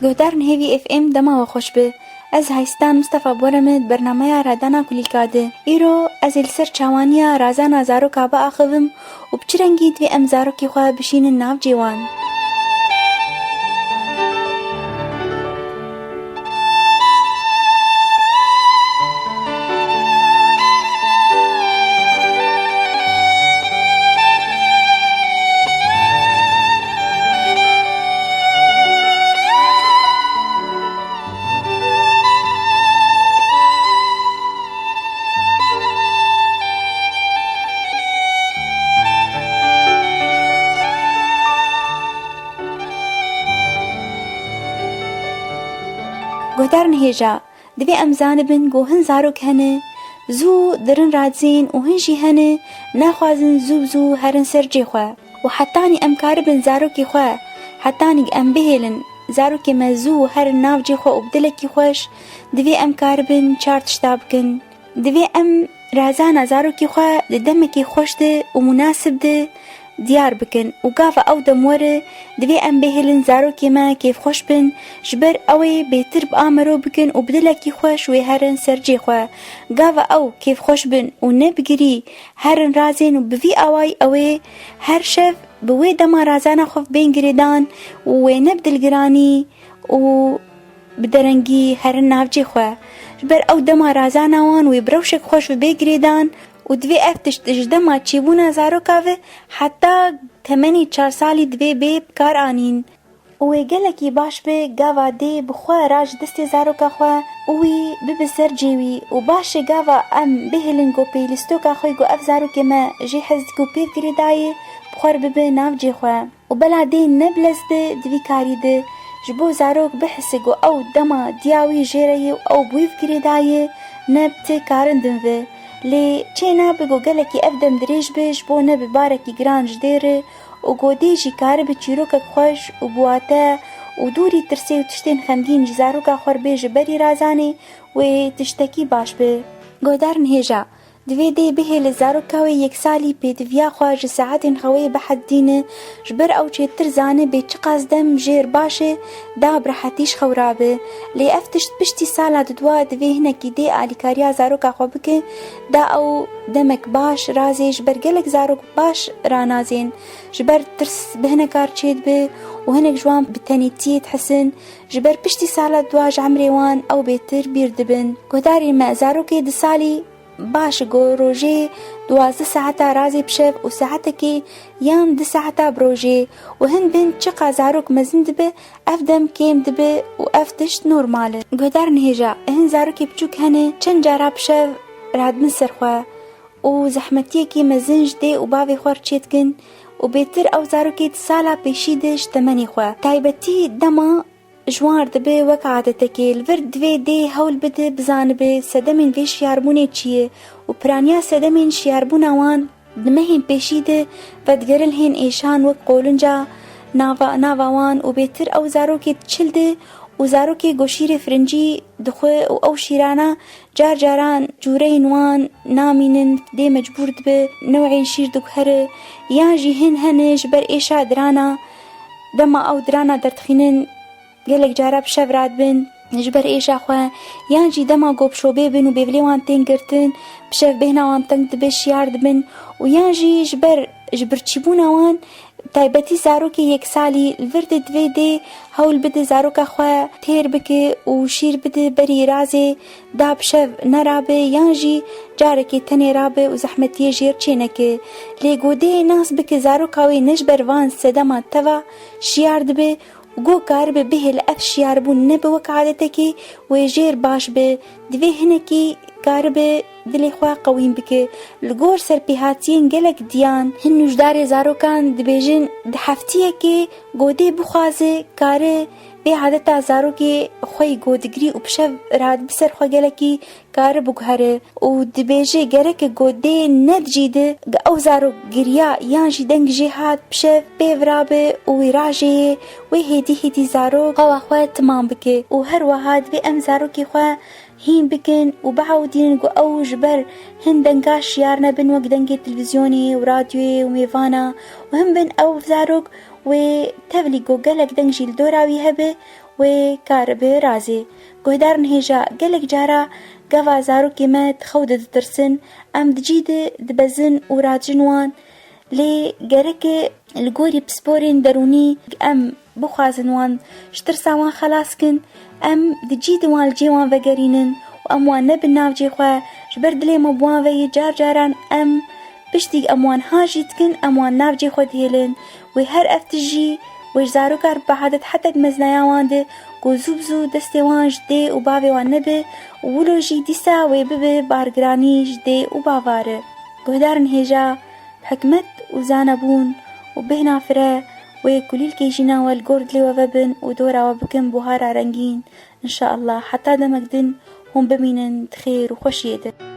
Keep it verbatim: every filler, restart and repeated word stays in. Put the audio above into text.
Guhdarên Hêvî F M, dema we xweş be. Ez Haystan Mistefa Borem di bernameya Radana Kulîlka de. Îro ez ê li ser çawaniya razana zaroka biaxivim û bi çi rengî divê em zarokê xwe bişînin navcê wan. Guhdarên hêja, divê em zanibin ku hin zarok hene, zû dirin radizên û hin jî hene, naxwazin zû bi zû herin ser cê xwe. Û hetanî em karibin zarokê xwe, hetanî em bihêlin zarokê me zû herin nav cê xwe û bi dilekî xweş, divê em karibin çar tişta bikin. Divê em razana zarokê xwe di demekî xweş de û munasib de diyar bikin û gava ew dem were, divê em bihêlin zarokê me kêfxweş bin, ji ber ew ê bêtir bi amero bikin û bi dilekî xweş wê herin ser cê xwe. Gava ew kêfxweş bin û ne bi girî herin razên û bi vî awayî ew ê her şev bi wê dema razana xwe bên girêdan û wê ne bi dilgiranî û bi derengî herin navcê xwe. Ji ber ew dema razana wan wê bi rewşek xweş ve bê girêdan û divê ev tişt ji dema çêbûna zaroka ve heta temenê çar salî divê bê bi kar anîn. Û wê gelekî baş be gava dê bi xwe raji destê zaroka xwe û wî bibe ser cê wî û baş e gava em bihêlin ku pêlîstoka xwe ku ev zarokê me jê hez dike û pê girêdayê bi xwe re bibe nav cê xwe. Û bela dê ne bi lez be di vî karî de, ji bo zarok bihise ku ew dema diya wî jê re ye û ew bi wî girêdayê, ne bi ti karin din ve. Lê çê nabe ku gelekî ev dem dirêj be ji bo ne bi barekî giran ji dê re û ku dê jî karibe çîrokek xweş û bi wate û dûrî tirsê û tiştên xemgîn ji zaroka xwe re bê ji berî razanê wê tiştekî baş be. Guhdarên hêja, divê dê bihêle zaroka wê yek salî pêdiviya xwe ji saetên xewê bihedîne, ji ber ew çêtir zane bê çiqas dem jêr baş e, da bi rehetî ji xew rabe. Lê ev tişt piştî sala didwa divê hinekî dê alîkariya zaroka xwe bike, da ew demek baş razê ji ber gelek zarok baş ranazên. Ji ber tirs bi hinek kar çêdibe û hinek ji wan bi tenêtiyê dihisin. Ji ber piştî sala dua ji emrê wan ew bêtir bîr dibin. Guhdarên me, zarokê di salî baş e ku rojê duwazdeh saeta razê bi şev û saetekê yan du saeta bi rojê û hin bin çiqa zarok mezin dibe, ev dem kêm dibe û ev tişt normal e. Guhdarên hêja, hin zarokê biçûk hene çend cara bi şev radibin ser xwe û zehmetiyekî mezin ji dê û bavê xwe re çêdikin û bêtir ew zarokê di sala pêşî de ji temenê xwe. Taybetî dema ji wan re dibe wek adetekê. Li vir divê dê hewl bide bizanibe sedemên vê şiyarbûnê çi ye û piraniya sedemên şiyarbûna wan di mehên pêşî de vedigerin hên êşan wek qolinca nava, nava wan û bêtir ew zarokê diçil de û zarokê ku şîrê firincî dixwe û ew şîrana car caran cûreyên wan namînin, dê mecbûr dibe new'ên şîr diguhere yan jî hin hene ji ber êşa dirana, dema ew dirana derdixînin gelek cara bi şev radibin ji ber êşa xwe, yan jî dema ku bi şobê bin û bêvilê wan tên girtin, bi şev bêhna wan teng dibe şiyar dibin û yan jî ji ber ji birçîbûna wan, taybetî zarokê yek salî li vir de divê dê hewl bide zaroka xwe têr bike û şîr bide berî razê, da bi şev nerabe yan jî carekê tenê rabe û zehmetiyê jêr çêneke. Lê ku dê nas bike zaroka wê ne ji ber van sedema teva şiyar dibe, Go karibe bihêle ev şiyarbûn nebe wek adetekê wê jêr baş be, divê hinekî karibe dilê xwe qewîn bike. Li gor serpêhatiyên gelek diyan, hin nûjdarê zarokan dibêjin, di heftiyekê godê bixwaze kare vê adeta zarokê xwe yî godigirî û bi şev radibe ser xwe gelekî kare biguhere û dibêje gereke ku dê ne di cî de ew zarok giriya yan jî deng jê hat bi şev pê virabe û wî rajeyê wê hêdî hêdî zarok xewa xwe timam bike û her wiha divê em zarokê xwe hîn bikin û biewdînin ku ew ji ber hin denga şiyar nebin wek dengê televîzyonê û radyoyê û mêvana û him bin ew zarok wê tevlî ku gelek deng jî li dora wî hebe Wê kar bi razê. Guhdarin hêja gelek cara gava zarokê me di xew de ditirsin, em di cî de dibezin û radijin wan, lê gereke li gorî pisporên derûnî em bixwazin wan ji tirsa wan xelas kin, em di cî de wan li cê wan vegerînin û em wan nebin navcê xwe, ji ber dilê me bi wan ve yê car caran em piştî em wan ha jî dikin, em wan navcê xwe dihêlin. Wê her ev tijî wê ji zaroka bi eadet hetek mezinaya wan de ku zû bi zû destê wan ji dê û bavê wan nebe û wilo jî dîsa wê bibe bargiranî ji dê û bava re. Guhdarin hêja bi hikmet û zanebûn û bêhna fire wê kulîlkê jîna we li gor dilê we vebin û dora we bikin buhara rengîn. Înşeallah heta demek din hûn bimînin di xêr û xweşiyê de.